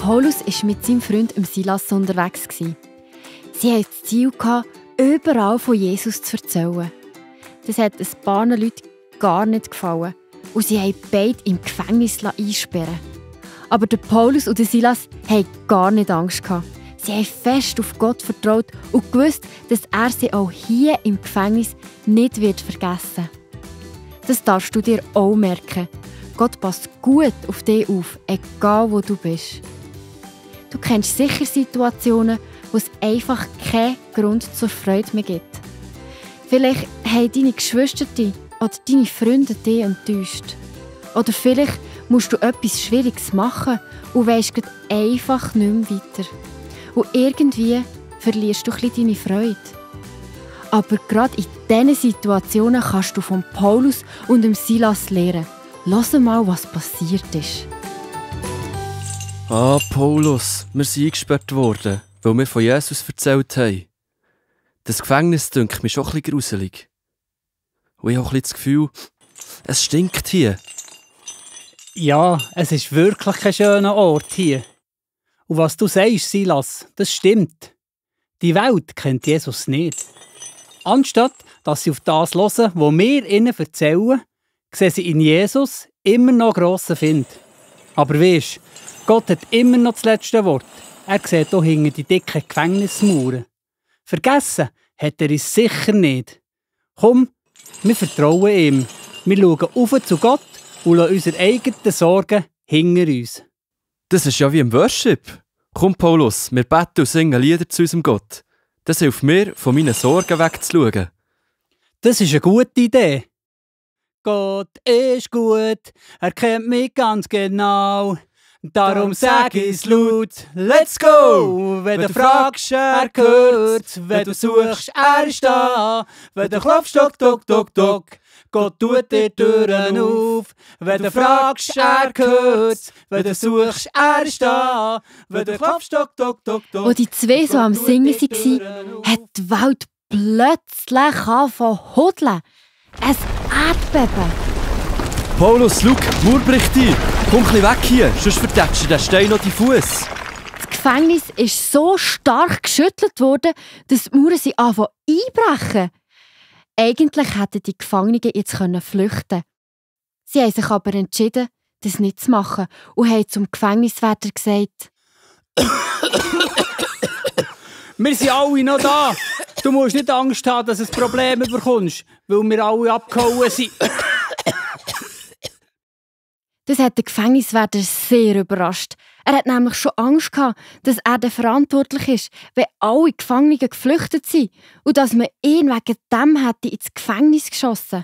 Paulus war mit seinem Freund Silas unterwegs. Sie hatten das Ziel, überall von Jesus zu erzählen. Das hat ein paar Leuten gar nicht gefallen und sie haben beide im Gefängnis einsperren. Aber der Paulus und der Silas hatten gar nicht Angst. Sie haben fest auf Gott vertraut und gewusst, dass er sie auch hier im Gefängnis nicht vergessen wird. Das darfst du dir auch merken. Gott passt gut auf dich auf, egal wo du bist. Du kennst sicher Situationen, wo es einfach keinen Grund zur Freude mehr gibt. Vielleicht haben deine Geschwister oder deine Freunde dich enttäuscht. Oder vielleicht musst du etwas Schwieriges machen und weisst einfach nicht mehr weiter. Und irgendwie verlierst du ein bisschen deine Freude. Aber gerade in diesen Situationen kannst du von Paulus und dem Silas lernen. Hör mal, was passiert ist. Paulus, wir sind eingesperrt worden, weil wir von Jesus erzählt haben. Das Gefängnis dünkt mich schon ein bisschen gruselig. Und ich habe ein bisschen das Gefühl, es stinkt hier. Ja, es ist wirklich kein schöner Ort hier. Und was du sagst, Silas, das stimmt. Die Welt kennt Jesus nicht. Anstatt dass sie auf das hören, was wir ihnen erzählen, sehen sie in Jesus immer noch grossen Find. Aber weisst, Gott hat immer noch das letzte Wort. Er sieht hier hinter die dicken Gefängnismauern. Vergessen hat er uns sicher nicht. Komm, wir vertrauen ihm. Wir schauen auf zu Gott und lassen unsere eigenen Sorgen hinter uns. Das ist ja wie im Worship. Komm, Paulus, wir beten und singen Lieder zu unserem Gott. Das hilft mir, von meinen Sorgen wegzuschauen. Das ist eine gute Idee. Gott ist gut, er kennt mich ganz genau. Darum sag ich's laut, let's go! Wenn du fragst, er hört. Wenn du suchst, er ist da. Wenn du klopfst, dok, dok, dok, dok. Gott tut dir Türen auf. Wenn du fragst, er hört. Wenn du suchst, er ist da. Wenn du klopfst, dok, dok, dok, dok. Als die zwei so am Singen waren, hat die Welt plötzlich angefangen zu hudeln. Ein Erdbeben. Paulus, schau, die Mauer bricht ein. Komm ein bisschen weg hier, sonst vertätschst du den Stein noch die Fuß. Das Gefängnis ist so stark geschüttelt worden, dass die Mauern anfangen einbrechen. Eigentlich hätten die Gefangenen jetzt flüchten können. Sie haben sich aber entschieden, das nicht zu machen und haben zum Gefängniswärter gesagt: Wir sind alle noch da. Du musst nicht Angst haben, dass du ein Problem bekommst, weil wir alle abgehauen sind. Das hat der Gefängniswärter sehr überrascht. Er hat nämlich schon Angst gehabt, dass er dann verantwortlich ist, wenn alle Gefangenen geflüchtet sind und dass man ihn wegen dem hätte ins Gefängnis geschossen.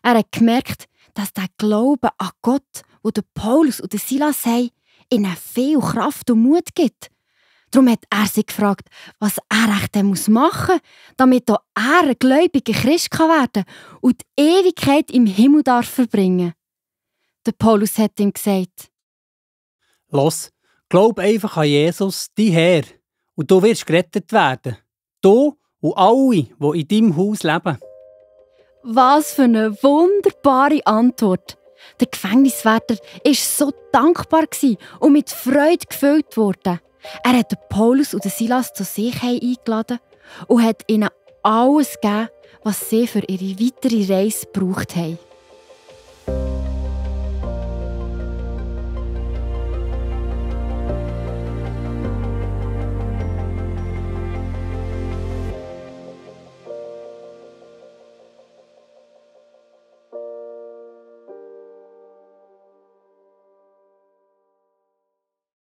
Er hat gemerkt, dass der Glaube an Gott, den der Paulus und der Silas haben, ihnen viel Kraft und Mut gibt. Darum hat er sich gefragt, was er echt machen muss, damit auch er ein gläubiger Christ werden kann und die Ewigkeit im Himmel verbringen darf. Der Paulus hat ihm gesagt: Los, glaub einfach an Jesus, dein Herr, und du wirst gerettet werden. Du und alle, die in deinem Haus leben. Was für eine wunderbare Antwort! Der Gefängniswärter war so dankbar und mit Freude gefüllt worden. Er hat Paulus und Silas zu sich eingeladen und hat ihnen alles gegeben, was sie für ihre weitere Reise gebraucht haben.